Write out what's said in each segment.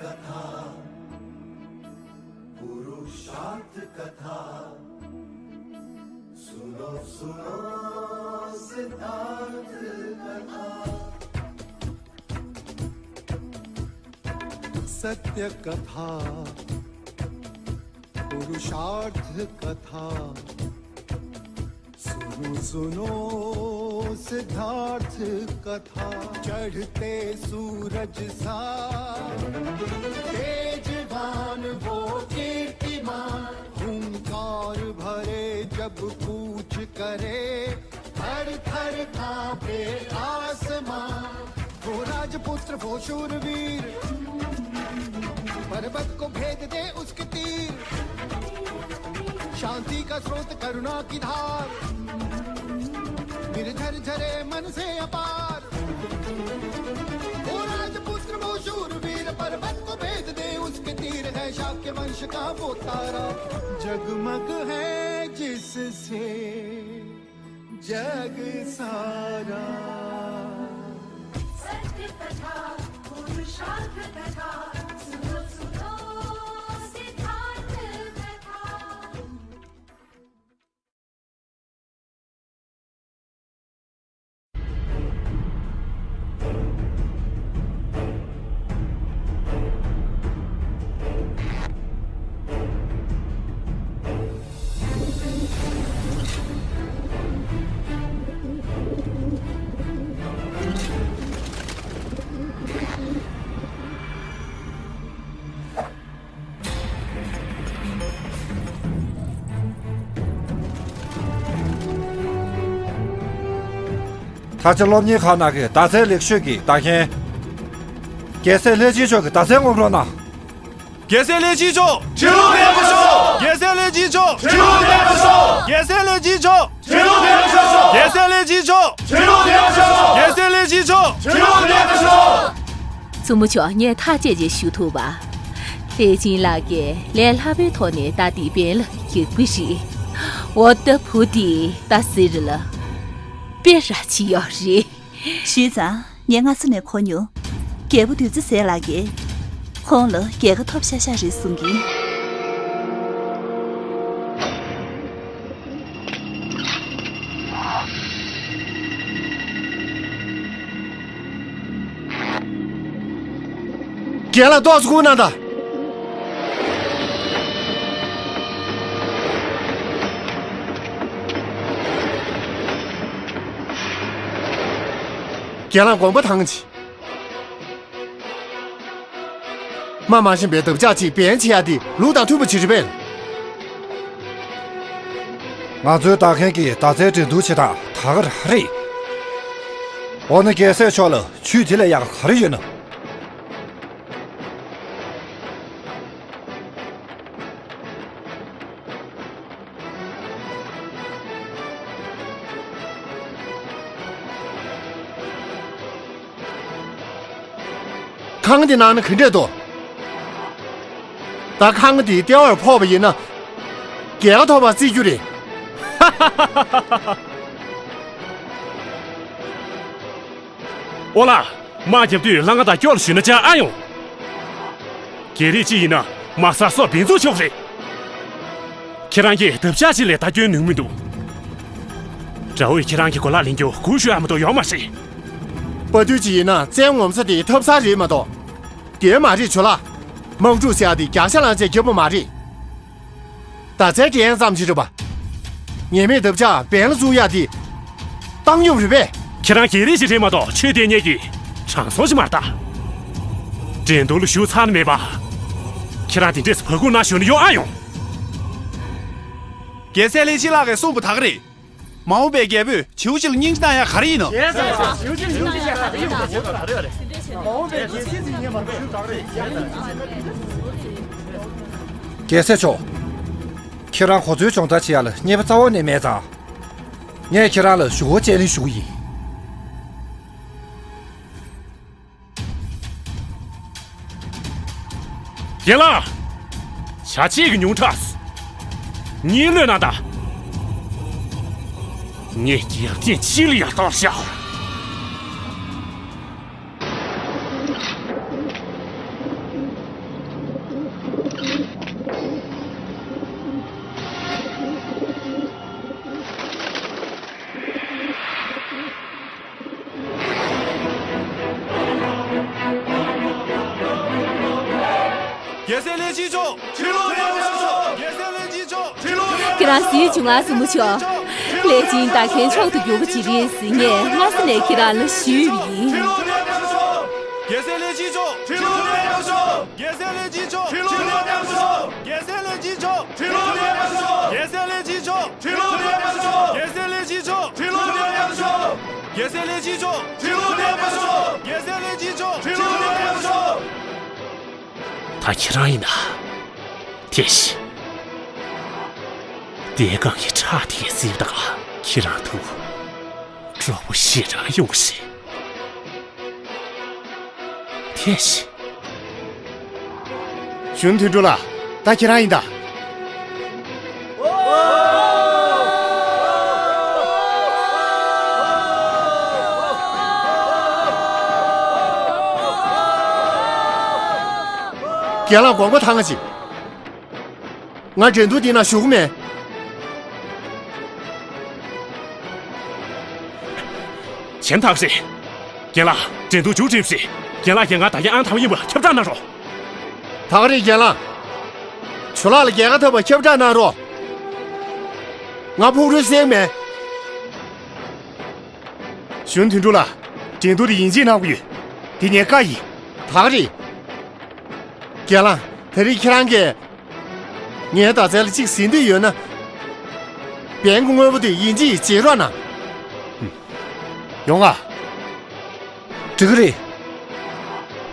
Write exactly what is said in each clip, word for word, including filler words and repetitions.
कथा, पुरुषार्थ कथा, सुनो सुनो सिद्धार्थ कथा। सत्य कथा, पुरुषार्थ कथा, सुनो सुनो सिद्धार्थ कथा। चढ़ते सूरज सा तेजवान वो कीर्तिमान, हुंकार भरे जब कूच करे, थर थर कांपे आसमां। वो राजपुत्र वो शूरवीर, पर्वत को भेद दे उसके तीर। शांति का स्रोत करुणा की धार, निर्झर झरे मन से अपार। वो राजपुत्र वो शूरवीर, पर्वत को भेद दे उसके तीर। है शाक्य वंश का वो तारा, जगमग है जिससे जग सारा। सत्य कथा, पुरुषार्थ कथा, सुनो सुनो सिद्धार्थ कथा। ད་ཆ་སློབ་གཉེར་ཁང་ནང་གི་མདའ་རྩེད་ལེགས་ཤོས་ཀྱི་མདའ་མཁན། རྒྱལ་སྲས་ལྷས་སྦྱིན་མཆོག་གི་མདའ་རྩེད་རྔོབ་རོགས་གནང་། རྒྱལ་སྲས་ལྷས་སྦྱིན་མཆོག་ཁྲི་ལོ་བརྟན་པར་ཤོག་རྒྱལ་སྲས་ལྷས་སྦྱིན་མཆོག་ཁྲི་ལོ་བརྟན་པར་ཤོག་རྒྱལ་སྲས་ལྷས་སྦྱིན་མཆོག་ཁྲི་ལོ་བརྟན་པར་ཤོག་རྒྱལ་སྲས་ལྷས་སྦྱིན་མཆོག་ཁྲི་ལོ་བརྟན་པར་ཤོག་རྒྱལ་སྲས་ལྷས་སྦྱིན་མཆོག་ཁྲི་ལོ་བརྟན་པར་ཤོག་བཙུན་མོ་མཆོག་ངས་ཐག་བཅད་རྗེས་ཞུ་ཐུབ་པ། ལྷས་སྦྱིན་ལགས་ཀྱིས་ལས་སླ་པོའི་ཐོག་ནས་མདའ་འདི་འབེན་ལ་རྒྱག་པ་རེད། འོ་ད་བུ་འདི་ད་ཟེར་ལ་དཔེ་ར་ཅིག་ཡོད་རེད། ཞུས་ཙང་ངས་སྔ་ས་ནས་གོ་མྱོང་། རྒྱལ་པོ་བདུད་རྩི་ཟས་ལགས་ཀྱིས་ཁོང་ལ་རྒྱལ་ཁ་ཐོབ་ཤག་ཤག་རེད་གསུང་གིན། རྒན་ལགས་ཏོག་ཙམ་སྒུག་གནང་དང་། རྒན་ལགས་དགོངས་པ་དྭངས་ཅིག་རྨ་མ་ཞིམ་པའི་འདབ་ཆགས་ཅིག་འབེན་བྱེད་ཡ་དེ་ལུགས་དང་མཐུན་པ་ཅིག་རེད་པས། ང་ཚོའི་མདའ་མཁན་གྱིས་མདའ་རྩལ་འགྲན་བསྡུར་བྱེད་སྟངས་ད་ག་རང་རེད། འོ་ན་རྒྱལ་སྲས་མཆོག་ལ་ཇུས་དེ་ལས་ཡག་ག་རེ་ཡོད་ན། ཁང་འདི་ནང་ན་ག་འདྲས་འདུག་ད་ཁང་འདི་ལྟེ་བར་ཕོག་པ་ཡིན་ན། རྒྱལ་ཁ་ཐོབ་པ་བརྩི་རྒྱུ་རེད། ཨོ་ལགས། དམག་རྒྱབ་དུས་ལྷ་ང་དང་སྐྱོར་ཞུས་ན་ཅང་ཨ་ཡོང་། རྒྱལ་རིགས་གཅིག་ཡིན་ན་དམག་ས་སོགས་འབེན་འཛུགས་ཆོག་རེད། ཁྱེད་རང་གིས་འདབ་ཆགས་གཅིག་ལས་ད་སྐྱོན་ནུས་མི་འདུག་དགྲ་བོས་ཁྱེད་རང་གི་གོ་ལག་ལེན་རྒྱུ་སྒུག་ཞུ་ཡ་མ་གཏོགས་ཡོང་མ་རེད། དཔའ་རྟུལ་གཅིག་ཡིན་ན་བཙན་ངོམ་ས་དེ་ཐབ་ཚང་རེད་མ་གཏོགས། དེ་མ་རེད་ཇོ་ལགས། དམག་འཁྲུག་ཟེར་ཡ་དེ་རྒྱག་ཤ་ལངས་བྱས་རྒྱབ་པ་མ་རེད། མདའ་རྩལ་འགྲན་ཙམ་ཞིག་རེད་པ། ཉེས་མེད་འདབ་ཆགས་འབེན་ལ་བཙུགས་ཡ་དེ། བཏང་སྙོམས་རེད་པས། ཁྱེད་རང་རྒྱལ་རིགས་ཤིག་རེད་མ་གཏོགས་ཆོས་དད་གཉེར་གྱི་དྲང་སྲོང་ཞིག་མ་རེད་ད། འགྲན་བསྡུར་ལ་ཞུགས་ཚར་ནི་མེད་པ། ཁྱེད་རང་དེ་འདྲས་སུ་བ་ཀུན་ན་ཞུ་ནི་ཡོང་ཨ་ཡོང་། རྒྱལ་སྲས་ལྷས་སྦྱིན་ལགས་ཀྱིས་གསུངས་པ་ད་ག་རེད། མ་འོངས་པའི་རྒྱལ་པོས་བྱིའུ་ཅིག་ལ་སྙིང་རྗེ་གནང་ཡ་ག་རེ་ཡིན་ནམ། རྒྱལ་སྲས་མཆོག་ཁྱེད་རང་གོ་མཚོན་སྦྱོང་བརྡར་བྱེད་ཡ་ལ་རྙེད་པ་རྩ་བ་ནས་མེད་ཙང་། ངས་ཁྱེད་རང་ལ་ཞུ་བ་དཔྱད་གླེང་ཞུ་གི་ཡིན། རྒན་ལགས། བྱ་བྱེད་ཀྱི་ཉུང་དྲགས། གཉིད་ལོས་ན་ད། ངས་རྒྱབ་རྟེན་ཕྱི་ལ་ཡར་གཏོར་བཞག་རྒྱལ་སྲས་ལྷས་བྱིན་མཆོག་ཁྱེད་རང་གཟི་བྱུང་ང་སྲུ་མོ་མཆོག་ལྷས་བྱིན་ད་གིན་མཆོག་ཏུ་འགྱུར་བ་ཅིག་རེད་ཟེར་ངས་སྔ་ས་ནས་ཁྱེད་རང་ལ་ཞུས་པ་ཡིན། རྒྱལ་སྲས་ལྷས་བྱིན་མཆོག་ཁྱེད་རང་གཟི་བྱུང་ང་སྲུ་མོ་མཆོག་ལྷས་བྱིན་ད་གིན་མཆོག་ཏུ་འགྱུར་བ་ཅིག་རེད་ཟེར་ངས་སྔ་ས་ནས་ཁྱེད་རང་ལ་ཞུས་པ་ཡིན། རྒྱལ་སྲས་ལྷས་བྱིན་མཆོག་ཁྱེད་རང་གཟི་བྱུང་ང་སྲུ་མོ་མཆོག་ལྷས་བྱིན་ད་གིན་མཆོག་ཏུ་འགྱུར་བ་ཅིག་རེད་ཟེར་ངས་སྔ་ས་ནས་ཁྱེད་རང་ལ་ཞུས་པ་ཡིན། རྒྱལ་སྲས་ལྷས་བྱིན་མཆོག་ཁྱེད་རང་གཟི་བྱུང་ང་སྲུ་མོ་མཆོག་ད་ཁྱེད་རང་ཡིན་ན། དེ་བཞིན། བསྟན་སྒང་གི་ཁྲག་དེ་གཟིབ་དང་ཁྱེད་རང་ཐུག་གྲོགས་པོ་ཞེ་དྲག་ཡོང་གི་རེད། དེ་བཞིན། གཞོན་ནུ་དོན་གྲུབ་ལགས། ད་ཁྱེད་རང་ཡིན་ད། རྒན་ལགས་དགོངས་པ་དྭངས་ཅིག་ང་འགྲན་བསྡུར་འདི་ནང་ཞུགས་མེད། གཞན་དག་རེད། རྒན་ལགས་འགྲན་བསྡུར་མཇུག་སྒྲིལ་ཞིག་རྒན་ལགས་ཀྱིས་ང་ད་གིན་ཨང་དང་པོ་ཡིན་པ་ཁྱབ་བསྒྲགས་གནང་རོགས། ད་ག་རེད་རྒན་ལགས། ཇོ་ལགས་ལ་རྒྱལ་ཁ་ཐོབ་པ་ཁྱབ་བསྒྲགས་གནང་རོགས། ང་ཕུག་རོན་བསད་མེད། གཞོན་ནུ་དོན་གྲུབ་ལགས། འགྲན་བསྡུར་དེ་ཡིན་གཅིག་གནང་དགོས་ཡོད། དེ་ངའི་བཀའ་ཡིན། ད་ག་རེད། རྒན་ལགས་ད་རེས་ཁྱེད་རང་གིས། ངའི་རྡ་རྩལ་ལ་གཅིག་ཟིན་འདོད་ཡོད་ན། བན་གྱི་དངོས་པོ་དེ་ཡིན་གཅིག་བརྗེ་རོགས་གནང་། ཡོང་ང་། འགྲིག་གི་རེད།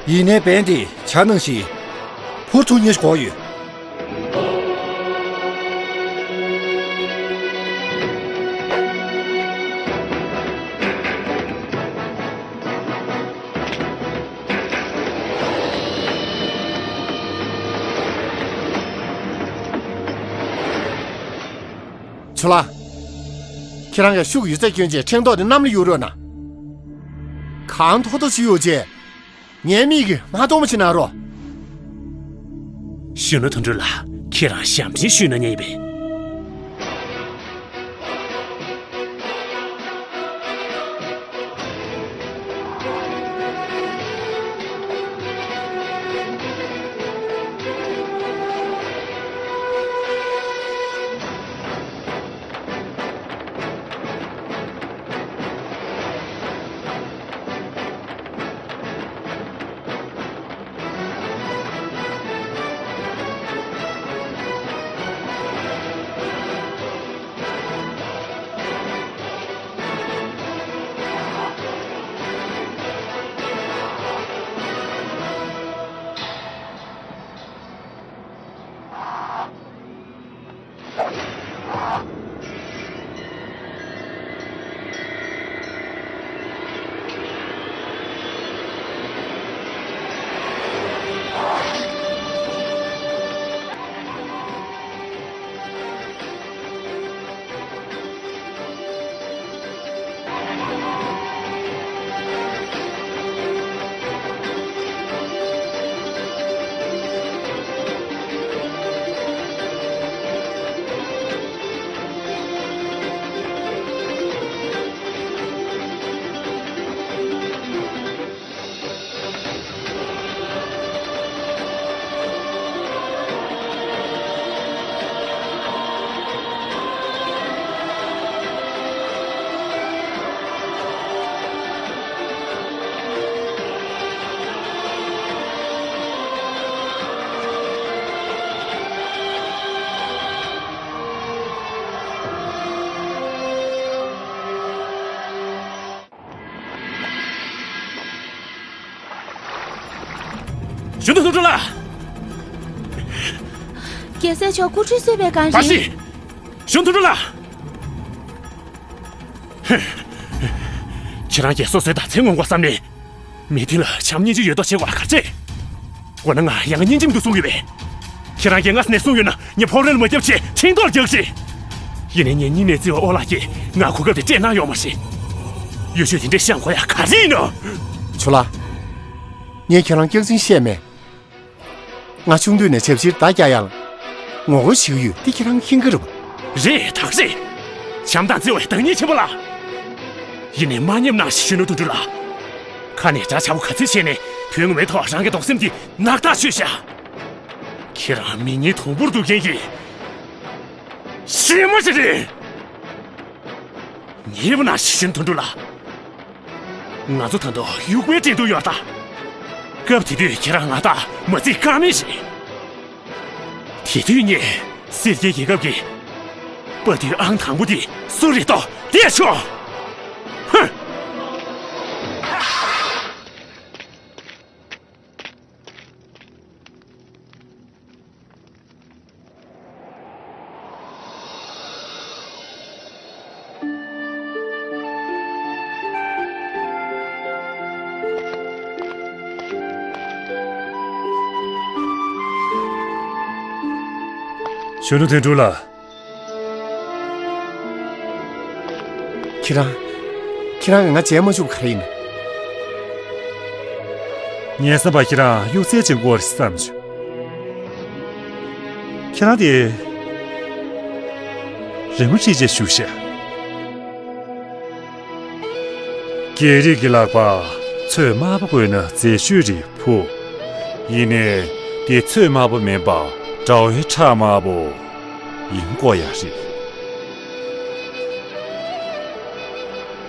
ཡིན་ནའི་བན་དེ་བྱ་ནང་བཞིན་འཕུར་ཐུབ་མཁན་ཞིག་དགོས་ཡོད། ཇོ་ལགས། ཁྱེད་རང་གིས་ཤུགས་ཡོད་ཚད་བསྐྱོན་བྱས་ཕྲེང་རྡོག་དེ་གནམ་ལ་གཡུག་རོགས་གནང་། གང་མཐོ་མཐོ་ཞིག་གཡུག་བྱས། ངའི་མིག་གིས་མ་མཐོང་བ་ཞིག་གནང་རོགས། གཞོན་ནུ་དོན་གྲུབ་ལགས། ཁྱེད་རང་ཞབས་འདྲེན་ཞུས་ན་ཉན་པས། གཞོན་ནུ་དོན་གྲུབ་ལགས། རྒྱལ་སྲས་མཆོག་སྐུ་ཁྲུས་གསོལ་བའི་སྒང་རེད། བཀྲ་ཤིས། གཞོན་ནུ་དོན་གྲུབ་ལགས། ཁྱེད་རང་གིས་སོ་སོའི་རྡ་རྩལ་ངོམ་དགོས་བསམ་ནས། མི་མཐུན་ལ་བྱམས་སྙིང་རྗེ་ཡོད་མདོག་བྱེད་དགོས་ལ་ག་རེ་བྱེད། འོ་ན་ང་ཡང་སྙིང་རྗེ་མི་འདུག་གསུང་གི་བས། ཁྱེད་རང་གིས་སྔ་ས་ནས་གསུངས་ཡོད་ན་ངས་ཕོག་རོན་ལ་མ་བརྒྱབ་ཆེད་ཕྲེང་རྡོག་རྒྱག་ཞེས། ཡིན་ནའི་ངའི་སྙིང་ནས་བརྩི་བའི་ཨོ་ལགས་ཀྱིས་ང་གོ་སྐབས་དེ་སྤྲད་གནང་ཡོད་མ་རེད། ཡོ་ཆུ་དེ་འདྲའི་བཤམས་དགོས་ཡ་ག་རེ་ཡིན་ནམ། ཇོ་ལགས། ངས་ཁྱེད་རང་སྐྱག་རྫུན་བཤད་མེད། ང་ཆུང་དུས་ནས་ཞབས་ཕྱིར་མདའ་རྒྱག་ཡག་ལ་ངོ་རྒོལ་བྱེད་ཀྱི་ཡོད་དེ་ཁྱེད་རང་མཁྱེན་གྱི་རེད་པ། རེད་ད་ག་རེད། བྱམས་དང་བརྩེ་བའི་བདག་ཉིད་ཆེན་པོ་ལགས། ཡིན་ནའི་མ་ཉེས་གནང་ཞིག་གཞོན་ནུ་དོན་གྲུབ་ལགས། ཁ་ནས་འདྲ་ཆགས་པོ་ག་ཚོད་བྱས་ནས་དོན་ངོ་མའི་ཐོག་རང་གི་གདུང་སེམས་འདི་ནག་ཐག་ཆོད་བཞག་ཁྱེད་རང་མི་ངན་དུམ་བུར་གཏུག་མཁན་གྱི་གཤེད་མ་ཞིག་རེད། ཉེས་པ་ནང་ཞི་ཞིང་དོན་གྲུབ་ལགས། ང་ཚོ་ད་དུང་དབྱུག་པའི་འགྲན་བསྡུར་ཡོད་ད། སྐབས་དེ་དུས་ཁྱེད་རང་ང་དང་མ་བརྩིས་ཀ་མེད་རེད། དེ་དུས་ངས་སེར་སྐྱའི་རྒྱལ་ཁབ་ཀྱི་དཔའ་རྟུལ་ཨང་དང་པོ་དེ་སུ་རེད་དོ་བལྟས་ཆོག་ཧུ། གཞོན་ནུ་དོན་གྲུབ་ལགས། ཁྱེད་རང་། ཁྱེད་རང་གིས་ང་མཇལ་མ་བཅུག་པ་ག་རེ་ཡིན། ངའི་བསམ་པར་ཁྱེད་རང་གཡུག་རྩལ་ཅན་དགོས་རེད་བསམ་བྱུང་། ཁྱེད་རང་དེ་རི་མོ་བྲིས་རྗེས་བཞུགས་ཤག་རྒྱལ་རིགས་ཀྱི་ལག་པར་ཚོད་དམའ་པོ་བགོས་ན་མཛེས་ཤོས་རེད་བུ། ཡིན་ནའི་དེ་ཚོད་དམའ་པོ་མིན་པར་དགྲ་བོའི་ཁྲག་དམར་པོ་ཡིན་དགོས་ཡ་རེད།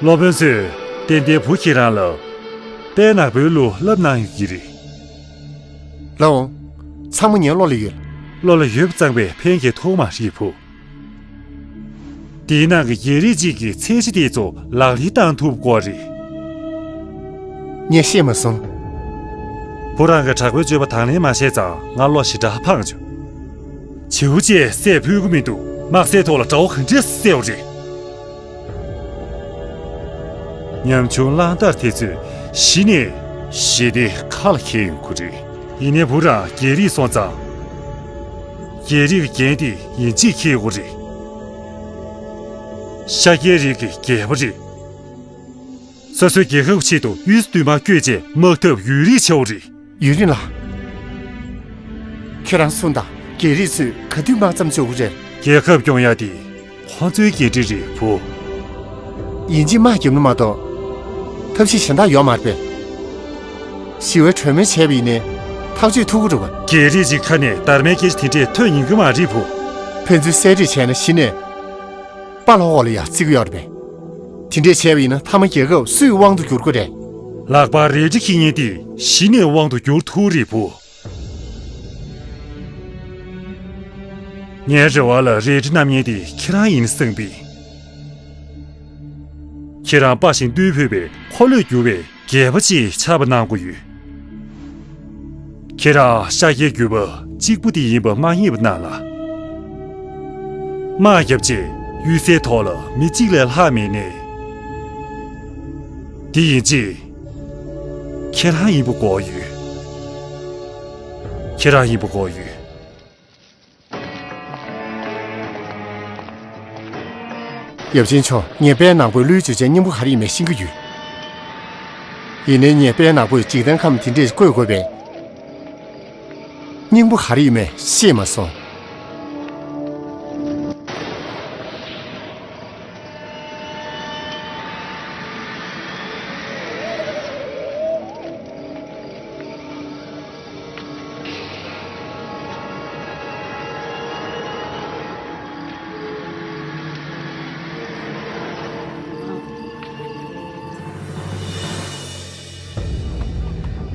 སློབ་དཔོན་ཚོས་ཏན་ཏན་བུ་ཁྱེད་རང་ལ་དཔལ་ནག་པོའི་གླུ་བསླབ་གནང་ཡོད་ཀྱི་རེད། ལགས་འོང་། ཚང་མ་ངའི་བློ་ལ་ཡོད། བློ་ལ་ཡོད་པ་ཙམ་པས་ཕན་གྱི་ཐོགས་མ་རེད་བུ། དེའི་ནང་གི་རྒྱལ་རིགས་གཅིག་གི་ཚད་གཞི་དེ་ཚོ་ལག་ལེན་བསྟར་ཐུབ་དགོས་རེད། ངས་ཤེས་མ་སོང་། བུ་རང་གི་དྲག་པོའི་སྤྱོད་པ་དང་ལེན་མ་བྱས་ཙང་ང་བློ་ཞེ་དྲག་ཕངས་བྱུང་། བྱིའུ་ཅེས་བསད་ཕོད་ཀྱི་མི་འདུག་དམག་སའི་ཐོག་ལ་དགྲ་བོ་ག་འདྲས་བསད་པ་རེད། ཉམ་ཆུང་གླང་དར་དེ་ཚོས་གཞི་ནས་ཞི་བདེ་ཁ་ལ་འཁྱེར་ཡོང་གི་རེད། ཡིན་ནའི་བུ་རང་རྒྱལ་རིགས་སོང་ཙང་། རྒྱལ་རིགས་ཀྱི་འགན་དེ་ཡིན་གཅིག་འཁྱེར་དགོས་རེད། ཤཱཀྱའི་རིགས་ཀྱི་རྒྱལ་པོ་རེད། སོ་སོའི་རྒྱལ་ཁབ་ཆེད་དུ་གཡུལ་ས་བདུན་མ་བསྐྱོད་རྗེས་དམག་འཐབ་ཡུན་རིང་བྱེད་དགོས་རེད། ཡུན་རིང་ལགས། ཁྱེད་རང་གསུངས་དང་། རྒྱལ་རིགས་ཚོས་ག་དུས་དམག་མཚམས་འཇོག་གི་རེད། རྒྱལ་ཁབ་སྐྱོང་ཡ་དེ་ཁོ་ཚོའི་འགན་འཁྲི་རེད་བུ། ཡིན་གཅིག་དམག་བརྒྱབ་ན་མ་གཏོགས། ཐབས་ཤེས་གཞན་དག་ཡོད་མ་རེད་པས། ཞི་བའི་གྲོས་མོལ་བྱས་པ་ཡིན་ནའི་ཐག་གཅོད་ཐུབ་ཀྱི་རེད་པ། རྒྱལ་རིགས་ཀྱི་ཁ་ནས་སྡར་མའི་སྐད་ཆ་དེ་འདྲས་ཐོན་ཡོང་གི་མ་རེད་བུ། ཕན་ཚུན་གསེད་བཀྲོལ་བྱས་ན་གཞི་ནས་དཔའ་ལྷོ་འོག་ལ་ཡ་བརྩི་གི་ཡོད་རེད་པས། དེ་འདྲས་བྱས་པ་ཡིན་ན་མཐའ་མ་རྒྱལ་ཁབ་སུའི་དབང་དུ་འགྱུར་གི་རེད། ལག་པར་རལ་གྲི་འཁྱེར་མཁན་དེ་གཞི་ནས་དབང་དུ་འགྱུར་ཐུབ་རེད་བུ། ངའི་རེ་བ་ལ་རལ་གྲི་བསྣམས་མཁན་དེ་ཁྱེད་རང་ཡིན་བསམ་པས། ཁྱེད་རང་དཔའ་ཞིང་རྟུལ་ཕོད་པའི་འཁོར་ལོས་སྒྱུར་བའི་རྒྱལ་པོ་ཅིག་ཆགས་པ་གནང་དགོས་ཡོད། ཁྱེད་རང་ཤཱཀྱའི་བརྒྱུད་པ་གཅིག་པུ་དེ་ཡིན་པ་མ་ངེས་པ་གནང་ལ། དམག་བརྒྱབ་རྗེས་གཡུལ་སའི་ཐོག་ལ་མི་གཅིག་ལས་ལྷག་མེད་ནས། དེ་ཡིན་གཅིག་ཁྱེད་རང་ཡིན་པ་དགོས་ཡོད། ཁྱེད་རང་ཡིན་པ་དགོས་ཡོད། ཡབ་ཆེན་མཆོག་ངས་དཔལ་ནག་པོའི་གླུའི་བརྗོད་བྱའི་སྙིང་པོ་ག་རེ་ཡིན་མིན་ཤེས་ཀྱི་ཡོད། ཡིན་ནའི་ངས་དཔལ་ནག་པོས་འཇིག་རྟེན་ཁམས་དེ་འདྲས་བཀོད་དགོས་པའི་སྙིང་པོ་ག་རེ་ཡིན་མིན་ཤེས་མ་སོང་།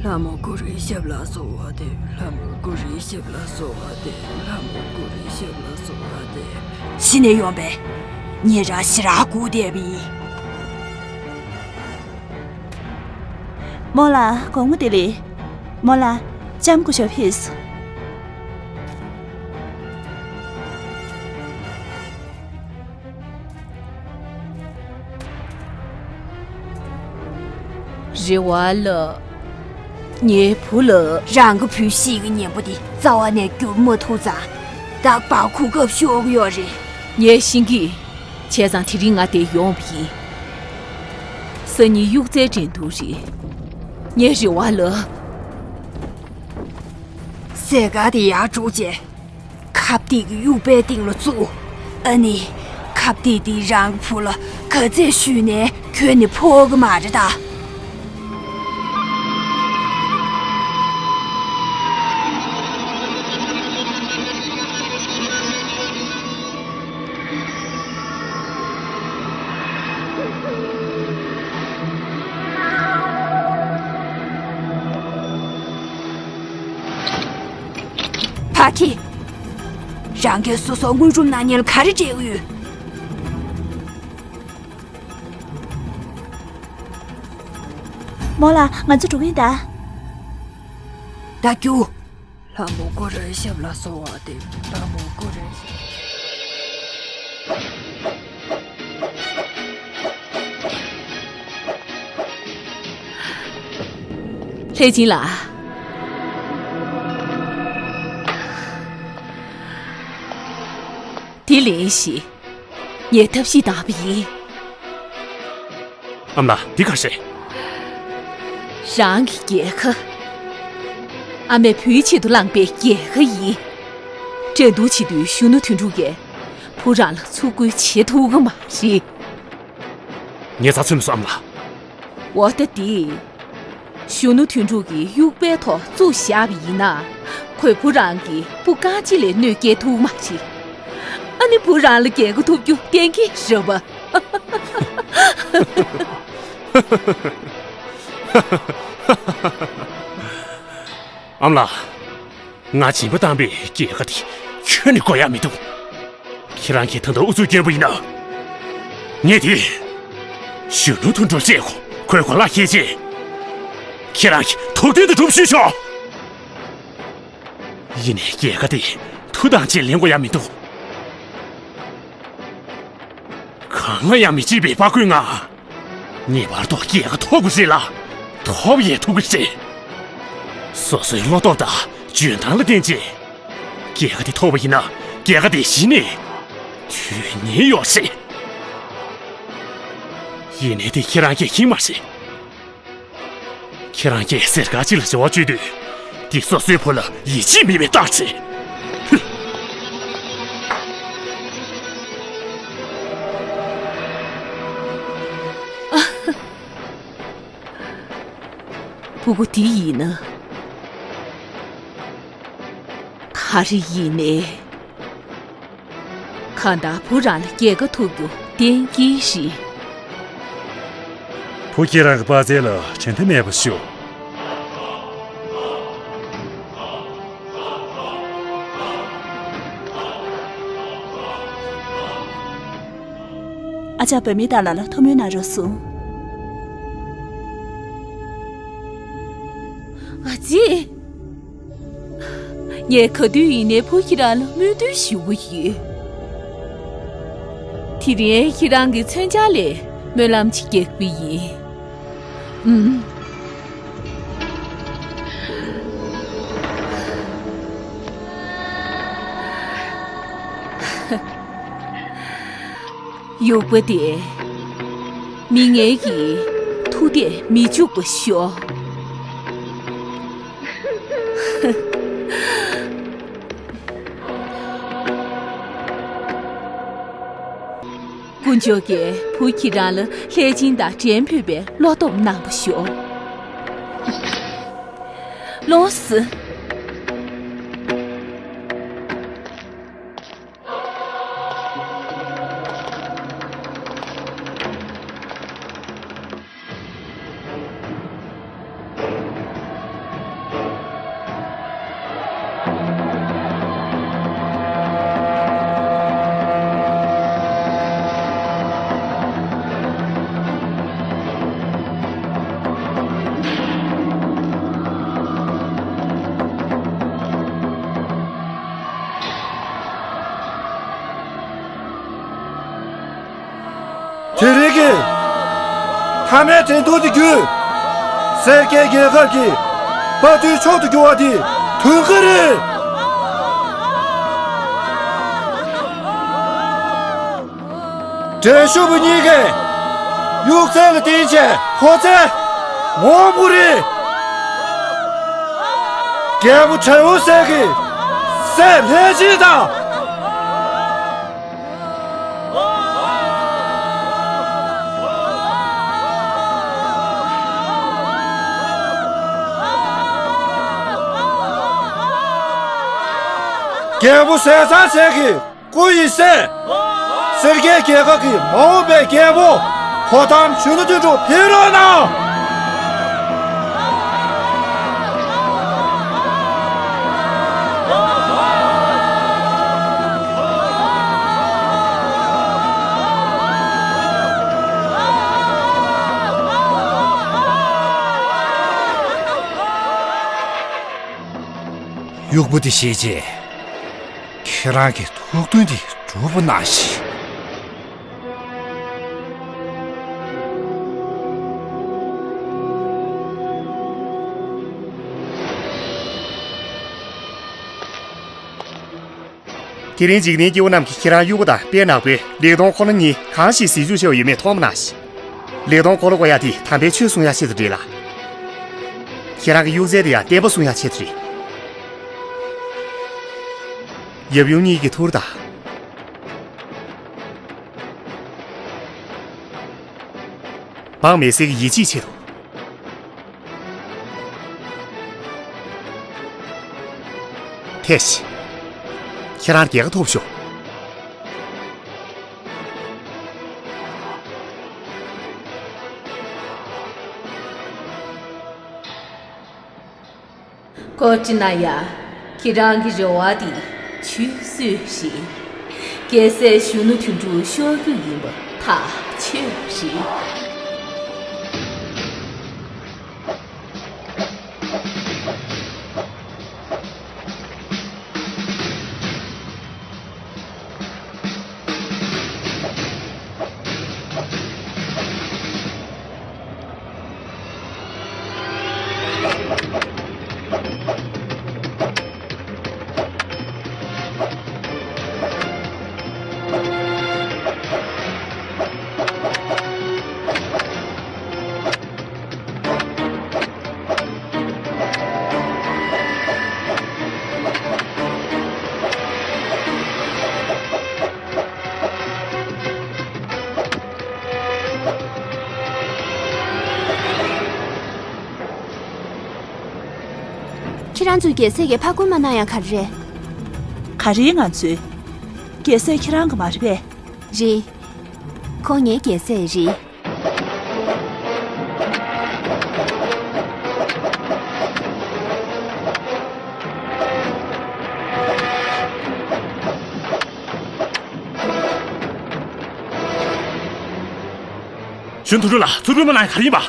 ལྷ་མོ་གུ་རུའི་ཞབས་ལ་གསོལ་བ་འདེབས། ལྷ་མོ་གུ་རུའི་ཞབས་ལ་གསོལ་བ་འདེབས། ལྷ་མོ་གུ་རུའི་ཞབས་ལ་གསོལ་བ་འདེབས། གཞི་ནས་ཡོང་པས། ངེད་རང་ཞེ་དྲག་སྒུག་བསྡད་པ་ཡིན། རྨོ་ལགས། དགོང་མོ་བདེ་ལེགས། རྨོ་ལགས། ལྕམ་སྐུ་ཞབས་ཕེབས་སོང་། རེ་བ་ལགས། ངའི་བུ་ལགས། རང་གི་བུ་ཤི་གི་གཉེན་པོ་དེ་རྩ་བ་ནས་བསྒྱུར་མ་ཐུབ་ཙང་། ད་བར་གོ་སྐབས་ཤོར་གི་ཡོད་རེད། ངས་ཤེས་ཀྱི། བྱས་ཙང་དེ་རིང་ང་འདིར་ཡོང་བ་ཡིན། སང་ཉིན་གཡུག་རྩལ་འགྲན་བསྡུར་རེད། ངའི་རེ་བ་ལགས། ཟས་སྐལ་དེ་ཡར་སྒྲུག་བྱས། ཁབ་སྟེགས་ཀྱི་དབྱུག་པའི་སྟེང་ལ་བཙུགས། ཨ་ནི། ཁབ་སྟེགས་དེ་རང་གི་བུ་ལ་ག་ཚད་གཞུས་ནའི་ཁྱོན་ནས་ཕོག་གི་མ་རེད་ད། ཕ་ཁི། རང་གིས་སོ་སོར་དངོས་སྒྲུབ་གནང་མཁན་ལ་ག་རེ་འབྲེལ་ཡོད། རྨོ་ལགས། ང་ཚོ་འགྲོ་གི་ཡིན་ད། ད་རྒྱུགས། ལྷ་མོ་ཀུ་རེ་ཤབ་ལ་སོགས་པ་དེ། ལྷ་མོ་ཀུ་རེ་ཤབ། ལྷས་སྦྱིན་ལགས། དེ་ལེན་ཞིག་ངས་ཐབས་ཤེས་བཏང་བ་ཡིན། ཨ་མ་ལགས། འདི་ག་རེད། རང་གི་རྒྱལ་ཁ། ཨ་མས་བུའི་ཆེད་དུ་བླངས་པའི་རྒྱལ་ཁ་ཡིན། འགྲན་བསྡུར་བྱེད་དུས་གཞོན་ནུ་དོན་གྲུབ་ཀྱིས་བུ་རང་ལ་ཚུར་རྒོལ་བྱེད་ཐུབ་ཀྱི་མ་རེད། ངས་ཚ་ཚོད་མི་སོང་ཨ་མ་ལགས། འོ་ད་འདི། གཞོན་ནུ་དོན་གྲུབ་ཀྱིས་དབྱུག་པའི་ཐོག་བཙུགས་བཞག་པ་ཡིན་ན། ཁོས་བུ་རང་གི་སྤུ་རྐང་གཅིག་ལས་གནོད་སྐྱེལ་ཐུབ་མ་རེད། ཨ་ནི་བུ་རང་ལ་རྒྱལ་ཁ་ཐོབ་རྒྱུ་གཏན་འཁེལ་རེད་པ། ཨ་མ་ལགས། ང་སྦྱིན་པ་བཏང་པའི་རྒྱལ་ཁ་དེ་ཁྱོན་ནས་དགོས་ཡག་མི་འདུག་ཁྱེད་རང་གིས་ད་དུང་ཨུ་ཚུགས་སྐྱོན་པ་ཡིན་ན། ངས་དེ་གཞོན་ནུ་དོན་གྲུབ་བཤད་གོ། ཁོའི་གོ་ལག་ཁྱེར་རྗེས། ཁྱེད་རང་གིས་ཐུབ་བསྟན་དུ་སྒྲུབ་ཞུས་ཤོག་ཡིན་ནའི་རྒྱལ་ཁ་དེ་མཐུ་དང་བཅས་ལེན་དགོས་ཡག་མི་འདུག་གང་ལ་ཡང་མི་བརྗེད་པའི་དཔའ་རྒོད་ང་། ངེས་པར་དུ་རྒྱལ་ཁ་ཐོབ་དགོས་རེད་ལ། ཐོབ་ཡས་ཐུབ་ཀྱི་རེད། སོ་སོའི་བློ་སྟོབས་དང་འཇོན་ཐང་ལ་བརྟེན་བྱས། རྒྱལ་ཁ་དེ་ཐོབ་པ་ཡིན་ན་རྒྱལ་ཁ་དེ་གཞི་ནས་དོན་སྙིང་ཡོད་རེད། ཡིན་ནའི་དེ་ཁྱེད་རང་གིས་ཤེས་མ་རེད། ཁྱེད་རང་གིས་གཟེར་དཀར་གཅིག་ལ་བྱ་བ་སྤྱོད་དུས། འདི་སོ་སོའི་བུ་ལ་ཡིད་ཆེས་མེད་པའི་རྟགས་རེད། བུ་གུ་འདི་ཡིན་ན། ག་རེ་ཡིན་ནའི། གང་ལྟར་བུ་རང་ལ་རྒྱལ་ཁ་ཐོབ་རྒྱུ་གཏན་འཁེལ་རེད། བུ་ཁྱེད་རང་གི་དཔའ་རྩལ་ལ་དྲན་ཐབས་མེད་པ་ཞུ། ཨ་ཅག་བུད་མེད་དག་ལ་ལ་ཐུགས་སྨོན་གནང་རོགས་གསུངས། ཨ་ཙི། ངས་ག་དུས་ཡིན་ནའི་བུ་ཁྱེད་རང་ལ་སྨོན་འདུན་ཞུ་གི་ཡོད། དེ་རིང་ཁྱེད་རང་གི་མཚོན་ཆ་ལས་སྨོན་ལམ་ཅིག་རྒྱག་པ་ཡིན། ཨུམ། དབྱུག་པ་དེས་མི་ངན་གྱི་ཐུགས་གཏད་མི་འཇུག་པ་ཤོག་དཀོན་མཆོག་གིས་བུ་ཁྱེད་རང་ལ་ལྷས་སྦྱིན་དང་འགྲན་ཕོད་པའི་བློ་སྟོབས་གནང་པ་ཤོག་ལོངས་སུ། དེ་རིང་གི་མཐའ་མའི་འགྲན་བསྡུར་དེ་བརྒྱུད། སེར་སྐྱའི་རྒྱལ་ཁབ་ཀྱི་དཔའ་རྟུལ་མཆོག་ཏུ་གྱུར་བ་དེ་དོན་ག་རེད། འགྲན་ཞུགས་པ་གཉིས་ཀས་དབྱུག་རྩལ་ལ་བརྟེན་བྱས་ཕོ་རྩལ་ངོམ་དགོས་རེད། རྒྱལ་པོ་དྲེའུ་སེ་གི་སྲས་ལྷས་སྦྱིན་དང་། རྒྱལ་པོ་ཟས་གཙང་སེ་གི་སྐུ་ཡི་སྲས། སེར་སྐྱའི་རྒྱལ་ཁབ་ཀྱི་མ་འོངས་པའི་རྒྱལ་པོ། ཐོག་དམ་གཞོན་ནུ་དོན་གྲུབ་ཕེབས་རོགས་གནང་། གཡོག་པོ་དེ་བཞེས་རྗེས། ཁྱེད་རང་གི་ཐུགས་འདུན་དེ་འགྲུབ་པ་གནང་ཞིག། དེ་རིང་འཇིག་རྟེན་སྐྱེ་བོ་རྣམས་ཀྱིས་ཁྱེད་རང་གཡུག་པ་དང་དཔལ་ནག་པོས་ལེགས་མཐོང་འཁོར་ལོ་གཉིས་གང་ཞིག་ཟིལ་འཇུག་བྱས་པ་ཡོད་མེད་མཐོང་བ་གནང་ཞིག། ལེགས་མཐོང་འཁོར་ལོ་བསྐོར་ཡག་དེ་དམ་པའི་ཆོས་གསུང་ཡག་ཆེད་དུ་རེད་ལ། ཁྱེད་རང་གི་གཡུག་རྩལ་དེ་ཡང་བརྟན་པོ་གསུང་ཡག་ཆེད་དུ་རེད། ཡབ་ཡུམ་གཉིས་ཀྱི་ཐུགས་རེ་དང་། འབངས་མི་སེར་གྱི་ཡིད་ཆེས་ཆེད་དུ། ཐེ་ཤི། ཁྱེད་རང་རྒྱལ་ཁ་ཐོབ་ཤོག། ཀོ་ཅི་ན་ཡ། ཁྱེད་རང་གི་རེ་བ་དེ་ཆུད་ཟོས་རེད། རྒྱལ་སྲས་གཞོན་ནུ་དོན་གྲུབ་ཤོར་རྒྱུ་ཡིན་པ་ཐག་ཆོད་རེད། ཁྱེད་རང་ཚོས་རྒྱལ་སྲས་ཀྱི་ཕ་རྒོལ་མ་གནང་ཡ་ག་རེ་རེད། ག་རེ་ང་ཚོས། རྒྱལ་སྲས་ཁྱེད་རང་གི་མ་རེད་པས། རེད། ཁོང་ངའི་རྒྱལ་སྲས་རེད། གཞོན་དོན་གྲུབ་ལགས། ཚུར་རྒོལ་མ་གནང་ཡ་ག་རེ་ཡིན་པ།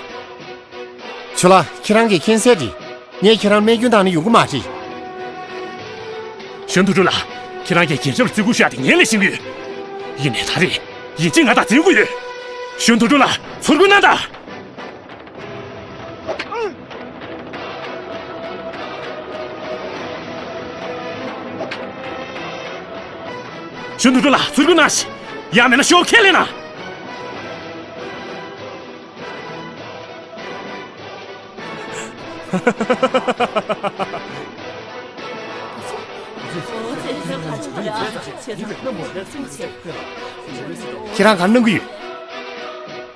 ཇོ་ལགས། ཁྱེད་རང་གིས་མཁྱེན་གསལ་རེད། ངས་ཁྱེད་རང་རྨས་སྐྱོན་བཏང་ན་ཡོང་གི་མ་རེད། གཞོན་དོན་གྲུབ་ལགས། ཁྱེད་རང་གིས་རྒྱལ་ཁབ་ལ་བརྩི་བཀུར་ཞུ་ཡག་དེ་ངས་ལས་ཤེས་ཀྱི་ཡོད། ཡིན་ནའི་ད་རེས་ཡིན་གཅིག་ང་དང་འཛིང་དགོས་ཡོད། གཞོན་དོན་གྲུབ་ལགས། ཚུར་རྒོལ་གནང་དང་། གཞོན་དོན་གྲུབ་ལགས། ཚུར་རྒོལ་གནང་ཞིག། ཡང་མིན་ན་ཤོག་ཁས་ལེན་གནང་། ཁྱེད་རང་ག་རེ་གནང་གི་ཡོད།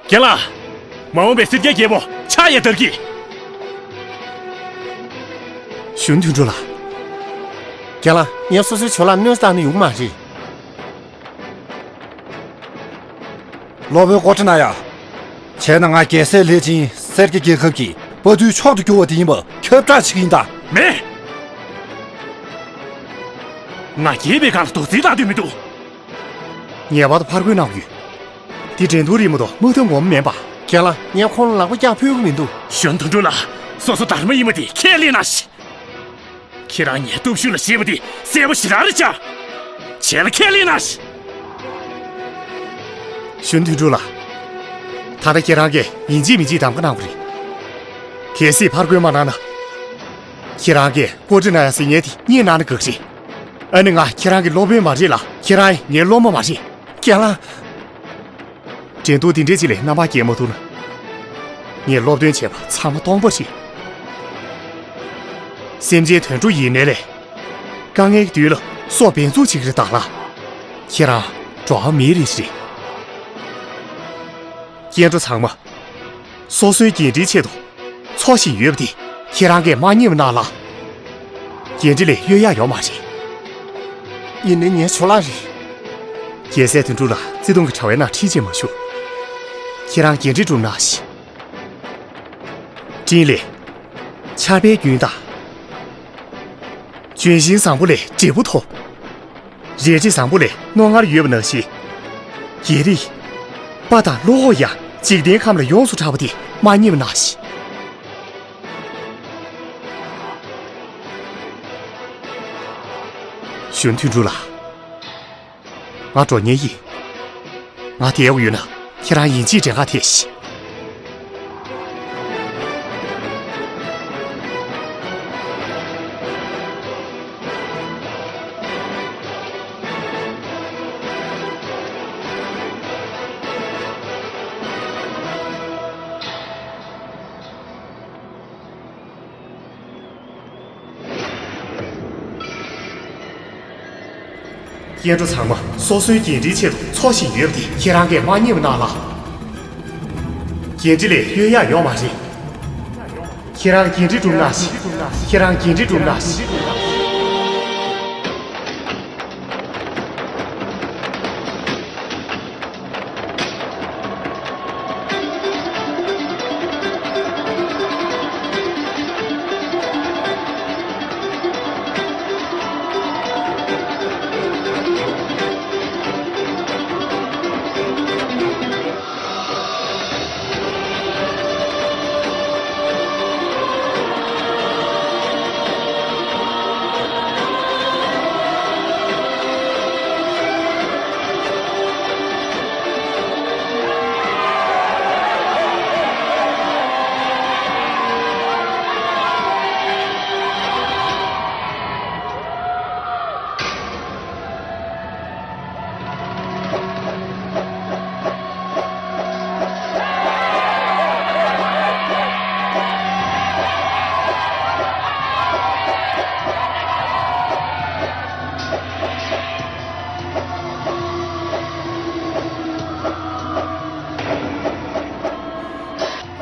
རྒན་ལགས། མ་འོངས་པའི་སེར་སྐྱའི་རྒྱལ་པོ་ཆགས་ཡས་དར་གྱིས། གཞོན་དོན་གྲུབ་ལགས། རྒན་ལགས། ངས་སོ་སོའི་ཇོ་ལགས་གནོད་བཏང་ན་ཡོང་གི་མ་རེད། སློབ་དཔོན་ཀོ་ཊི་ན་ཡ། བྱས་ན་ང་རྒྱལ་སྲས་ལས་ཅན་སེར་སྐྱ་རྒྱལ་ཁབ་ཀྱི་དཔའ་རྟུལ་མཆོག་ཏུ་གྱུར་བ་དེ་ཡིན་པ་ཁྱབ་བསྒྲགས་བྱེད་ཀྱི་ཡིན་ད། མེད། ང་རྒྱལ་བའི་སྒང་ལ་རྡོག་རྫིས་བཏང་འདོད་མི་འདུག། ངེས་པར་དུ་ཕར་རྒོལ་གནང་དགོས། འདི་འགྲན་བསྡུར་རེད་མ་གཏོགས་དམག་འཐབ་ངོ་མ་མིན་པ། རྒན་ལགས། ངས་ཁོང་ལ་ལག་པ་བཀྱག་ཕོད་ཀྱི་མི་འདུག། གཞོན་དོན་གྲུབ་ལགས། སོ་སོ་སྡར་མ་ཡིན་པ་དེ་ཁས་ལེན་གནང་ཞིག། ཁྱེད་རང་ངའི་སྟོབས་ཤུགས་ལ་ཞེད་པ་དེ་གསལ་པོ་ཞེ་དྲག་རེད་ཤག། བྱས་ན་ཁས་ལེན་གནང་ཞིག། གཞོན་དོན་གྲུབ་ལགས། ད་ལྟ་ཁྱེད་རང་གིས་ཡིན་གཅིག་མིན་གཅིག་གདམ་ག་གནང་དགོས་རེད། གལ་སྲིད་ཕར་རྒོལ་མ་གནང་ན། ཁྱེད་རང་གིས་ཀོ་ཊི་ན་ཡ་ཟེར་མཁན་དེ་རྙེད་གནང་ན་དགའ་གི་རེད། ཨ་ནི་ང་ཁྱེད་རང་གི་སློབ་དཔོན་མ་རེད་ལ། ཁྱེད་རང་ངའི་སློབ་མ་མ་རེད། རྒན་ལགས། འགྲན་བསྡུར་འདི་འདྲའི་ཅིག་ལ་རྣམ་པ་རྒྱལ་མ་ཐུབ་ན། ངས་སློབ་སྟོན་བྱས་པ་ཚང་མ་སྟོང་པ་རེད། སེམས་ཅན་དུད་འགྲོ་ཡིན་ནའི་ལས། དཀའ་ངལ་གྱི་དུས་ལ་སྲོག་འབེན་འཛུགས་བྱེད་ཀྱི་རེད་ད་ལགས། ཁྱེད་རང་འགྲོ་བ་མི་རིགས་རེད། སྐྱེ་འགྲོ་ཚང་མ། སོ་སོའི་འགན་འཁྲིའི་ཆེད་དུ་འཚོ་བཞིན་ཡོད་པ་དེ་ཁྱེད་རང་གིས་མ་མཉེས་པ་གནང་ལ། འགན་འཁྲི་ལས་གཡོལ་ཡག་ཡོད་མ་རེད། ཡིན་ནའི་ངའི་ཇོ་ལགས་རེད། རྒྱལ་སྲས་དོན་གྲུབ་ལགས། བརྩེ་དུང་གི་དྲ་བའི་ནང་ཁྲིད་བྱེད་མ་ཞུ། ཁྱེད་རང་འགན་འཁྲི་སྒྲུབ་གནང་ཞིག། འཕྲིན་ལས། ཆར་པའི་རྒྱུན་དང་། ལྗོན་ཤིང་བཟང་པོ་ལས་འབྲས་བུ་ཐོབ། རལ་གྲི་བཟང་པོ་ལས་རྣོ་ངར་ཡོད་པ་ནང་བཞིན། རྒྱལ་རིགས། དཔའ་དང་བློ་ཁོག་ཡང་འཇིག་རྟེན་ཁམས་ལ་ཡོངས་སུ་གྲགས་པ་དེ་མ་བསྙེལ་བ་གནང་ཞིག། གཞོན་དོན་གྲུབ་ལགས། ང་འགྲོ་མཁན་ཡིན། ང་བསྡད་དགོས་ཡོད་ན་ཁྱེད་རང་ཡིན་གཅིག་འདྲེ་ཁ་ཐེག་ཤིག། སྐྱེ་འགྲོ་ཚང་མ་སོ་སོའི་འགན་འཁྲིའི་ཆེད་དུ་འཚོ་བཞིན་ཡོད་པ་དེ་ཁྱེད་རང་གིས་མ་བསྙེལ་བ་གནང་ལགས། འགན་འཁྲི་ལས་གཡོལ་ཡག་ཡོད་མ་རེད། ཁྱེད་རང་འགན་འཁྲི་སྒྲུབ་གནང་ཞིག། ཁྱེད་རང་འགན་འཁྲི་སྒྲུབ་གནང་ཞིག།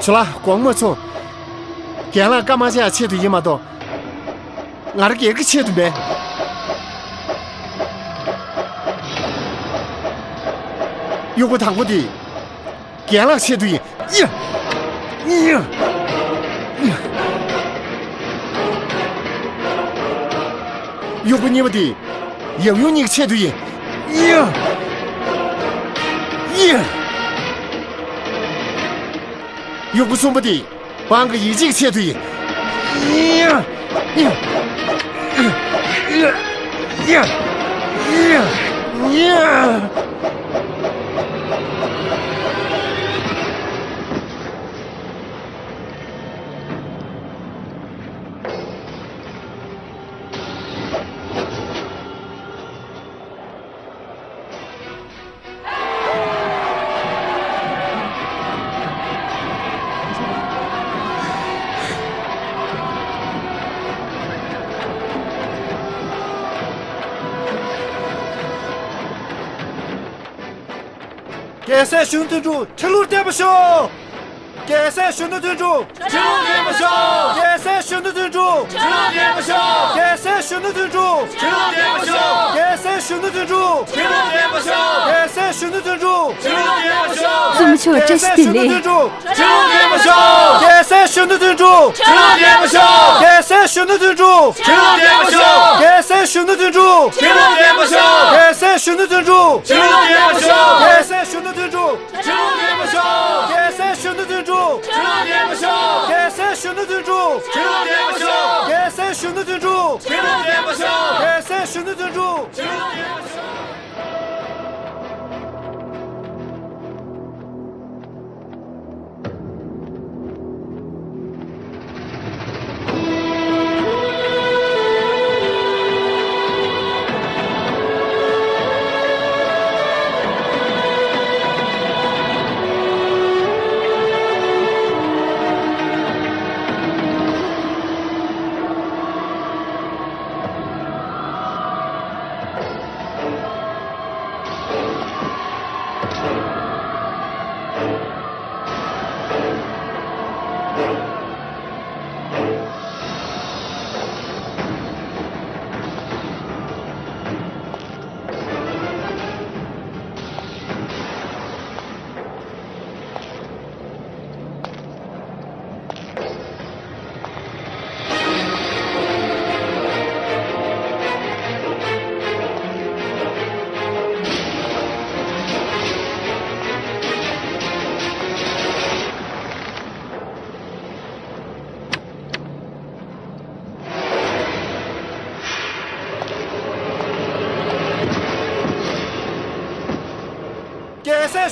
ཇོ་ལགས། དགོངས་མ་ཚོམས། རྒན་ལགས་སྐར་མ་ཆག་ཆེད་དུ་ཡིན་མ་གཏོགས། ང་རང་སྒེར་གྱི་ཆེད་དུ་མེད། གཡོག་པོ་དང་པོ་དེ། རྒན་ལགས་ཆེད་དུ་ཡིན། ཡ། ཡ། གཡོག་པོ་གཉིས་པ་དེ། ཡབ་ཡུམ་གཉིས་ཀྱི་ཆེད་དུ་ཡིན། ཡ། ཡ། གཡོག་པོ་གསུམ་པ་དེ། འབངས་ཀྱི་ཡིད་ཆེས་ཆེད་དུ་ཡིན། རྒྱལ་སྲས་གཞོན་ནུ་དོན་གྲུབ་ཁྲི་ལོར་བརྟན་པར་ཤོག། རྒྱལ་སྲས་གཞོན་ནུ་དོན་གྲུབ། ཁྲི་ལོར་བརྟན་པར་ཤོག། རྒྱལ་སྲས་གཞོན་ནུ་དོན་གྲུབ། ཁྲི་ལོར་བརྟན་པར་ཤོག། རྒྱལ་སྲས་གཞོན་ནུ་དོན་གྲུབ། ཁྲི་ལོར་བརྟན་པར་ཤོག། རྒྱལ་སྲས་གཞོན་ནུ་དོན་གྲུབ། ཁྲི་ལོར་བརྟན་པར་ཤོག། རྒྱལ་སྲས་གཞོན་ནུ་དོན་གྲུབ། ཁྲི་ལོར་བརྟན་པར་ཤོག། རྒྱལ་སྲས་གཞོན་ནུ་དོན་གྲུབ། ཁྲི་ལོར་བརྟན་པར་ཤོག། རྒྱལ་སྲས་གཞོན་ནུ་དོན་གྲུབ། ཁྲི་ལོར་བརྟན་པར་ཤོག། རྒྱལ་སྲས་གཞོན་ནུ་དོན་གྲུབ། ཁྲི་ལོར་བརྟན་པར་ཤོག། རྒྱལ་སྲས་གཞོན་ནུ་དོན་གྲུབ། ཁྲི་ལོར་བརྟན་པར་ཤོག། རྒྱལ་སྲས་གཞོན་ནུ་དོན་གྲུབ། ཁྲི་ལོར་བརྟན་པར་ཤོག། རྒྱལ་སྲས་གཞོན་ནུ་དོན་གྲུབ། ཁྲི་ལོར་བརྟན་པར་ཤོག། རྒྱལ་སྲས་གཞོན་ནུ་དོན་གྲུབ། ཁྲི་ལོར་བརྟན་པར་ཤོག། རྒྱལ་སྲས་གཞོན་ནུ་དོན་གྲུབ། ཁྲི་ལོར་བརྟན་པར་ཤོག། རྒྱལ་སྲས་གཞོན་ནུ་དོན་གྲུབ། ཁྲི་ལོར་བརྟན་པར་ཤོག། རྒྱལ་སྲས་གཞོན་ནུ་དོན་གྲུབ། ཁྲི་ལོར་བརྟན་པར་ཤོག།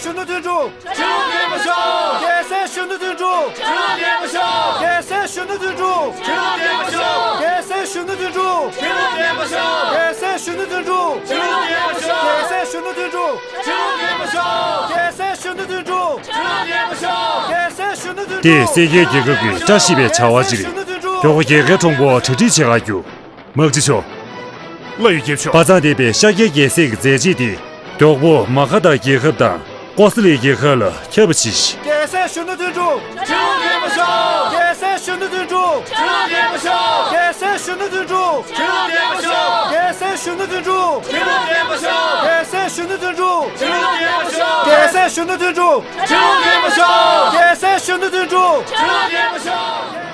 གཞོན་ནུ་དོན་གྲུབ། ཁྲི་ལོ་བརྟན་པར་ཤོག་རྒྱལ་སྲས་གཞོན་ནུ་དོན་གྲུབ། ཁྲི་ལོ་བརྟན་པར་ཤོག་རྒྱལ་སྲས་གཞོན་ནུ་དོན་གྲུབ། ཁྲི་ལོ་བརྟན་པར་ཤོག་རྒྱལ་སྲས་གཞོན་ནུ་དོན་གྲུབ། ཁྲི་ལོ་བརྟན་པར་ཤོག་རྒྱལ་སྲས་གཞོན་ནུ་དོན་གྲུབ། ཁྲི་ལོ་བརྟན་པར་ཤོག་རྒྱལ་སྲས་གཞོན་ནུ་དོན་གྲུབ། ཁྲི་ལོ་བརྟན་པར་ཤོག་རྒྱལ་སྲས་གཞོན་ནུ་དོན་གྲུབ། ཁྲི་ལོ་བརྟན་པར་ཤོག་རྒྱལ་སྲས་གཞོན་ནུ་དོན་གྲུབ། དེས་སེར་སྐྱའི་རྒྱལ་ཁབ་ཀྱི་བཀྲ་ཤིས་པའི་བྱ་བ་ཅིག་རེད། མགྱོགས་པོ་རྒྱལ་ཁའི་གྲོང་པོར་གྲ་སྒྲིག་བྱེད་ག་རྒྱུ། དམག་སྤྱི་མཆོག་དབུས་ཡུལ་གྱི་ཕྱོགས། དཔའ་མཛངས་ལྡན་པའི་ཤཱཀྱའི་རྒྱལ་སྲས་ཀྱི་མཛད་རྗེས་དེ། མགྱོགས་པོ་མ་ག་དྷ་རྒྱལ་ཁབ་དང་ཀོ་ས་ལའི་རྒྱལ་ཁབ་ལ་ཁྱབ་པ་བྱས་ཤིང་། རྒྱལ་སྲས་གཞོན་ནུ་དོན་གྲུབ། ཁྲི་ལོ་བརྟན་པར་ཤོག་རྒྱལ་སྲས་གཞོན་ནུ་དོན་གྲུབ། ཁྲི་ལོ་བརྟན་པར་ཤོག་རྒྱལ་སྲས་གཞོན་ནུ་དོན་གྲུབ། ཁྲི་ལོ་བརྟན་པར་ཤོག་རྒྱལ་སྲས་གཞོན་ནུ་དོན་གྲུབ། ཁྲི་ལོ་བརྟན་པར་ཤོག་རྒྱལ་སྲས་གཞོན་ནུ་དོན་གྲུབ། ཁྲི་ལོ་བརྟན་པར་ཤོག་རྒྱལ་སྲས་གཞོན་ནུ་དོན་གྲུབ། ཁྲི་ལོ་བརྟན་པར་ཤོག་རྒྱལ་སྲས་གཞོན་ནུ་དོན་གྲུབ། ཁྲི་ལོ་བརྟན་པར་ཤོག་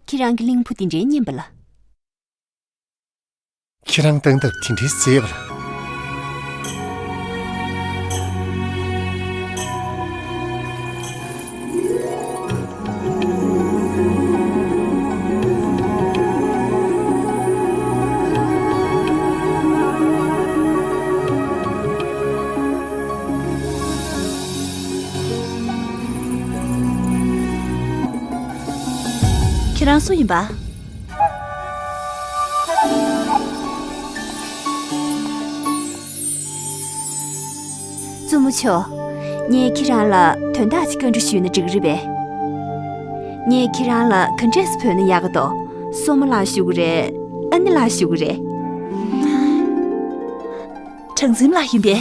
ཁྱེད་རང་གི་གླིང་བུ་དེ་འདྲའི་སྙན་པ་ལ། ཁྱེད་རང་སྟངས་སྟབས་དེ་འདྲའི་མཛེས་པ་ལ། ཁྱེད་རང་སུ་ཡིན་པ། བཙུན་མོ་མཆོག་ངས་ཁྱེད་རང་ལ་དོན་དག་ཅིག་བཀའ་འདྲི་ཞུས་ན་འགྲིག་རེད་པས། ངས་ཁྱེད་རང་ལ་ག་འདྲས་སེ་བོས་ན་ཡག་ག་འདུག་སྲུ་མོ་ལགས་ཞུ་གི་རེད། ཨ་ནེ་ལགས་ཞུ་གི་རེད། གྲངས་འཛིན་ལགས་ཡིན་པས།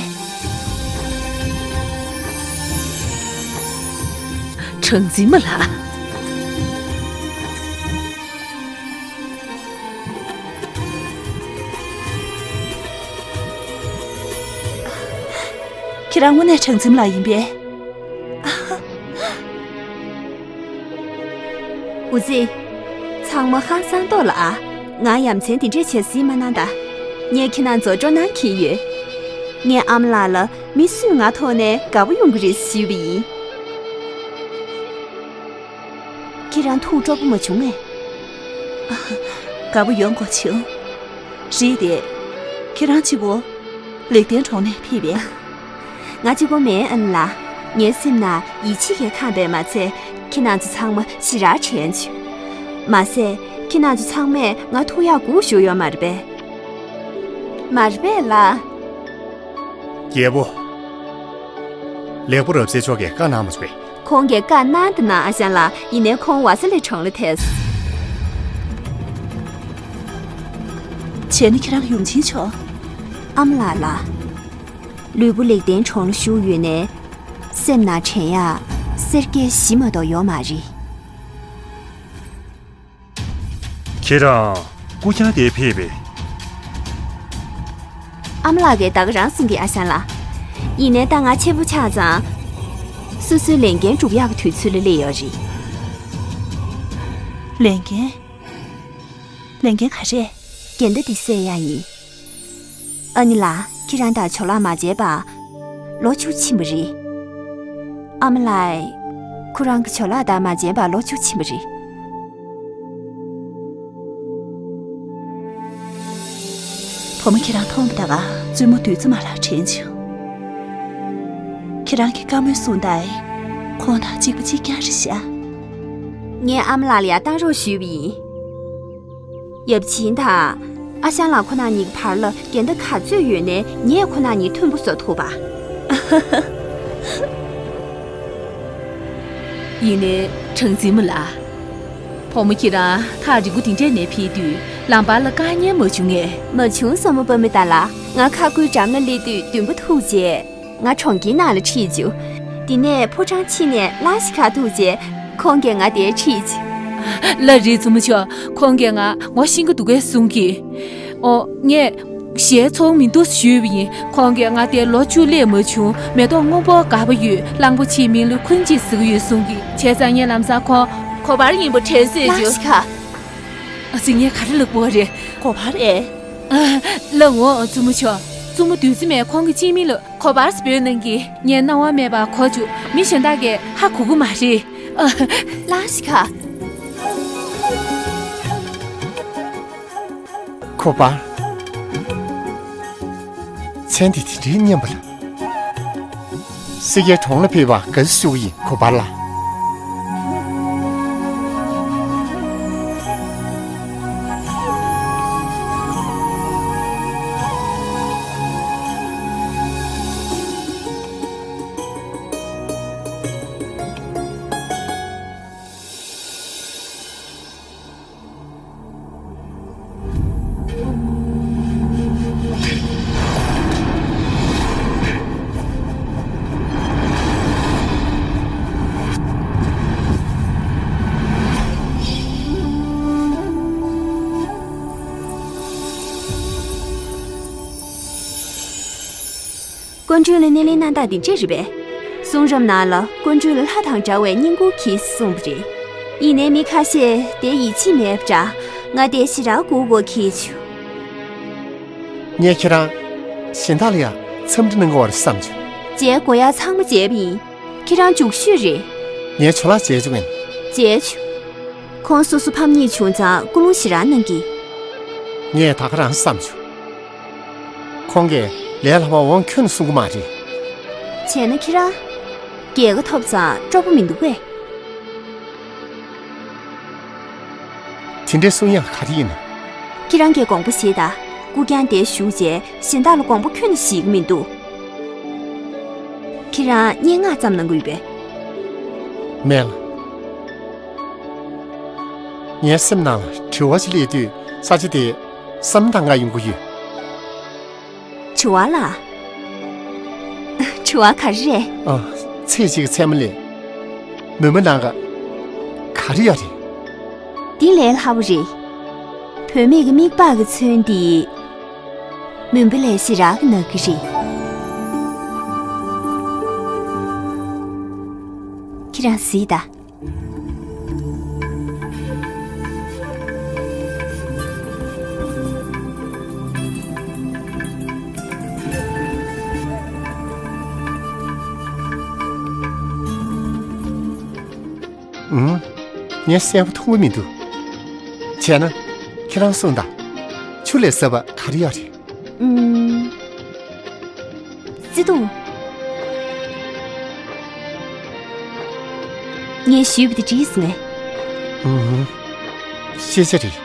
གྲངས་འཛིན་མ་ལགས། ཁྱེད་རང་དངོས་གནས་གྲངས་འཛིན་ལགས་ཡིན་པས། འུ་ཙི། ཚང་མ་ཧང་སང་ཏོ་ལ་ཨ། ང་ཡ་མཚན་དེ་འདྲས་བྱས་ཟིན་མ་གནང་ད། ངས་ཁྱེད་རང་ཚོ་སྤྲོ་སྣང་གིས་ཡོད། ངས་ཨ་མ་ལགས་ལ་མི་སུས་ང་ཐོག་ནས་དགའ་པོ་ཡོང་གི་རེད་ཞུས་པ་ཡིན། ཁྱེད་རང་ཐུགས་སྤྲོ་པོ་མ་བྱུང་ངས། དགའ་པོ་ཡོང་དགོས་བྱུང་། རེད་དེ། ཁྱེད་རང་གཅིག་པོ། ལེགས་ལྡན་གྲོང་ནས་ཕེབས་པས། ང་གཅིག་པོ་མིན་ཨ་ནེ་ལགས། ངའི་སེམས་ནང་ཡིད་ཆེས་ཀྱིས་ཁེངས་པས་མ་ཚད་ཁྱེད་རང་ཚོ་ཚང་མ་ཞེ་དྲག་དྲན་བྱུང་། མ་ཟད་ཁྱེད་རང་ཚོ་ཚང་མས་ང་ཐུགས་ཡག་སྒུག་བཞུགས་ཡོད་མ་རེད་པས། མ་རེད་པས་ལགས། རྒྱལ་པོ། ལེགས་པོ་རབ་གསལ་མཆོག་གིས་བཀའ་གནང་མ་བྱུང་བས། ཁོང་གིས་བཀའ་གནང་དང་གནང་ཨ་ཞང་ལགས། ཡིན་ནའི་ཁོང་ཝ་ས་ལི་གྲོང་ལ་ཐད་སོང་། བྱས་ན་ཁྱེད་རང་ཡུམ་ཆེན་མཆོག་ཨ་མ་ལགས་ལགས། ལུས་པོ་ལེགས་ལྡན་གྲོང་ལ་བཞུགས་ཡོད་ནའི། སེམས་ནང་དྲན་ཡག་སེར་སྐྱའི་གཞི་མ་གཏོགས་ཡོད་མ་རེད། ཁྱེད་རང་སྐུ་རྐྱང་དེ་ཕེབས་པས། ཨ་མ་ལགས་ཀྱིས་ད་ག་རང་གསུང་གི་ཨ་ཞང་ལགས། ཡིན་ནའི་ད་ང་ཆེན་པོ་ཆགས་ཙང་། སོ་སོའི་ལས་འགན་སྒྲུབ་ཡག་གི་དུས་ཚོད་ལ་སླེབས་ཡོད་རེད། ལས་འགན། ལས་འགན་ག་རེ། འགལ་ཟླ་འདི་སེལ་ཡག་ཡིན། ཨ་ནེ་ལགས། ཁྱེད་རང་དང་ཇོ་ལགས་མ་མཇལ་བར་ལོ་བཅུ་ཕྱིན་པ་རེད། ཨ་མ་ལགས། ཁོ་རང་གི་ཇོ་ལགས་དང་མ་མཇལ་བར་ལོ་བཅུ་ཕྱིན་པ་རེད། བུ་མོ་ཁྱེད་རང་མཐོང་བ་ད་ག་བཙུན་མོ་བདུད་རྩི་མ་ལགས་དྲན་བྱུང་། ཁྱེད་རང་གི་བཀའ་མོལ་གསུངས་དང་། ཁོང་དང་གཅིག་པ་གཅིག་རྐྱང་རེད་ཤག་ངས་ཨ་མ་ལགས་ལ་ཡར་བཏང་རོགས་ཞུས་པ་ཡིན། ཡབ་ཆེན་དང་། ཨ་ཞང་ལགས་ཁོ་ན་གཉིས་ཀྱི་བར་ལ་འགལ་ཟླ་ག་ཚོད་ཡོད་ནའི་ངས་ཁོ་ན་གཉིས་མཐུན་པོ་བཟོ་ཐུབ་པ། ཡིན་ནའི་གྲངས་འཛིན་མ་ལགས། བུ་མོ་ཁྱེད་རང་ཐག་རིང་པོ་དེ་འདྲས་ནས་ཕེབས་དུས་ལམ་བར་ལ་དཀའ་ངལ་མ་བྱུང་ངས། མ་བྱུང་སོ་མོ་པ་མི་ད་ལ། ང་ཁ་ཁུའི་འགྲམ་ལ་སླེབས་དུས་མདུན་པ་ཐུག་རྗེས། ང་གྲོང་ཁྱེར་ནང་ལ་ཁྲིད་བཅུག་དེ་ནས་ཕོ་བྲང་ཕྱི་ནས་ལ་ཤི་ཁ་ཐུག་རྗེས་ཁོང་གིས་ང་དེར་ཁྲིད་བཅུག་ལ་རི་བཙུན་མོ་མཆོག་ཁོང་གིས་ང་ངོ་ཤེས་ཀྱི་འདུག་གས་གསུང་གི། ཨོ། ངས་ཞལ་ཚོང་མི་འདུག་ཞུས་པ་ཡིན། ཁོང་གིས་ང་དེར་ལོ་བཅུ་སླེབས་མ་བྱུང་། མེ་ཏོག་སྔོན་པོ་དགའ་པོ་ཡོད། གླང་པོ་ཆེའི་མིང་ལ་ཁུན་ཅི་ཟེར་གྱི་ཡོད་གསུང་གི། བྱས་ཙང་ངས་ལམ་སང་ཁོང་གོ་བར་ཡིན་པ་དྲན་གསོས་ལ་བྱུང་ཤི་ཁ་ཨ་ཙི། ངས་ག་རེ་ལབ་དགོས་རེད། གོ་བར་ཨེ། ལ་འོ་བཙུན་མོ་མཆོག་བཙུན་མོ་བདུད་རྩི་མས་ཁོང་གི་སྤྱི་མིང་ལ་གོ་བར་འབོད་གནང་གི། ངས་སྣང་བ་མེད་པར་གོ་བྱུང་། མི་གཞན་དག་གིས་ཧ་གོ་གི་མ་རེད། ལ་ཤི་ཁ་གོ་བར། མཚན་དེ་དེ་འདྲའི་སྙན་པ་ལ། སེར་སྐྱའི་གྲོང་ལ་ཕེབས་པར་དགའ་བསུ་ཞུ་གི་ཡིན། གོ་བར་ལ། སྐུ་མགྲོན་ལ་སྣེ་ལེན་གནང་སྟངས་འདི་འདྲས་རེད་པས། གསུང་རབ་ནང་ལ་སྐུ་མགྲོན་ལ་ལྷ་དང་འདྲ་བའི་བསྙེན་བཀུར་གྱིས་གསུངས་པ་རེད། ཡིན་ནའི་མི་ཁ་ཤས་དེ་ཡིད་ཆེས་མེད་པ་འདྲ། ང་དེ་ཞེ་དྲག་སྒུག་དགོས་ཁེལ་བྱུང་། ངས་ཁྱེད་རང་གཞན་དག་ལ་ཡང་འཚམས་འདྲི་གནང་དགོས་པ་རེད་བསམ་བྱུང་། མཇལ་དགོས་ཡག་ཚང་མ་མཇལ་བ་ཡིན། ཁྱེད་རང་མཇུག་ཤོས་རེད། ངས་ཇོ་ལགས་མཇལ་བྱུང་ངས། མཇལ་བྱུང་། ཁོང་སོ་སོ་ཕམ་ཉེས་བྱུང་ཙང་སྐུ་རླུང་ཞེ་དྲག་གནང་གི། ངས་ད་ག་རང་བསམ་བྱུང་། ཁོང་གིས་ལས་སླ་བ་འོང་ཁྱོན་ནས་གསུང་གི་མ་རེད། བྱས་ན་ཁྱེད་རང་། རྒྱལ་ཁ་ཐོབ་ཙང་སྤྲོ་པོ་མི་འདུག་གས། དེ་འདྲའི་གསུང་ཡག་ག་རེ་ཡིན་ནམ། ཁྱེད་རང་གིས་དགོངས་པ་བཞེས་དང་། སྐུ་རྐྱང་དེར་བཞུགས་རྗེས་གཞན་དག་ལ་དགོངས་པ་ཁྱོན་ནས་བཞེས་ཀྱི་མི་འདུག་ཁྱེད་རང་སྙན་ངག་ཙམ་གནང་གི་ཡོད་པས། མེད་ལགས། ངའི་སེམས་ནང་ལ་དྲི་བ་ཞིག་སླེབས་དུས་ས་ཆ་དེ་བསམ་བློ་བཏང་ག་ཡོང་གི་ཡོད། ཇ་ དྲི་བ་ལ། དྲི་བ་ག་རེ་རེད། ཨ། ཚེས་གཅིག་མཚན་མོ་ལ་མུན་པ་ནང་ག་ག་རེ་ཡོད་རེད། འདི་ལས་སླ་པོ་རེད། བུད་མེད་ཀྱི་མིག་པགས་ཀྱི་ཚོན་འདི་མུན་པ་ལས་ཞེ་དྲག་གི་ནག་གི་རེད། ཁྱེད་རང་གཟིགས་དང་། ཨུམ། ངས་གསལ་པོ་མཐོང་གི་མི་འདུག་བྱས་ན། ཁྱེད་རང་གསུངས་དང་། ཆུ་ལས་ཟབ་པ་ག་རེ་ཡོད་རེད། ཨུམ། བརྩེ་དུང་། ངས་ཞུས་པ་དེ་འགྲིག་སོང་ངས། ཨུམ། ཤེས་བྱ་རེད།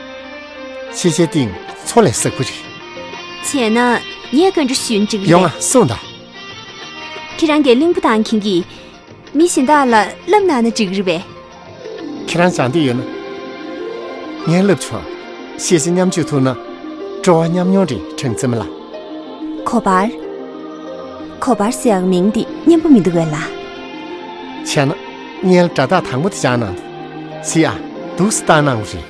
ཤེས་བྱའི་སྟེང་མཚོ་ལས་ཟབ་པོ་རེད། བྱས་ན་ངས་ག་འདྲ་ཞུས་ན་འགྲིག་གི་ཡོང་རེད། ང་གསུངས་དང་། ཁྱེད་རང་གིས་གླིང་བུ་དང་ཁྱིམ་གྱི་མི་གཞན་དག་ལ་བསླབ་གནང་ན་འགྲིག་གི་རེད་པས། ཁྱེད་རང་སྦྱང་འདོད་ཡོད་ན། ངས་བསླབ་ཆོག་ཤེས་བྱ་མཉམ་སྤྱོད་ཐུབ་ན། སྤྲོ་བ་མཉམ་མྱོང་རེད་དྲང་བཙན་མ་ལགས། གོ་པར། གོ་པར་ཟེར་ཡག་མིང་འདི་སྙན་པོ་མི་འདུག་གས་ལགས། བྱས་ན། ངས་སྒྲ་རྟགས་དང་པོ་དེ་སྦྱང་གནང་འདུག་གཟིགས་ཨ། འདུག་སེ་བཏང་གནང་བ་རེད།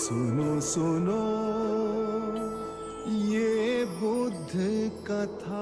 सुनो सुनो ये बुद्ध कथा।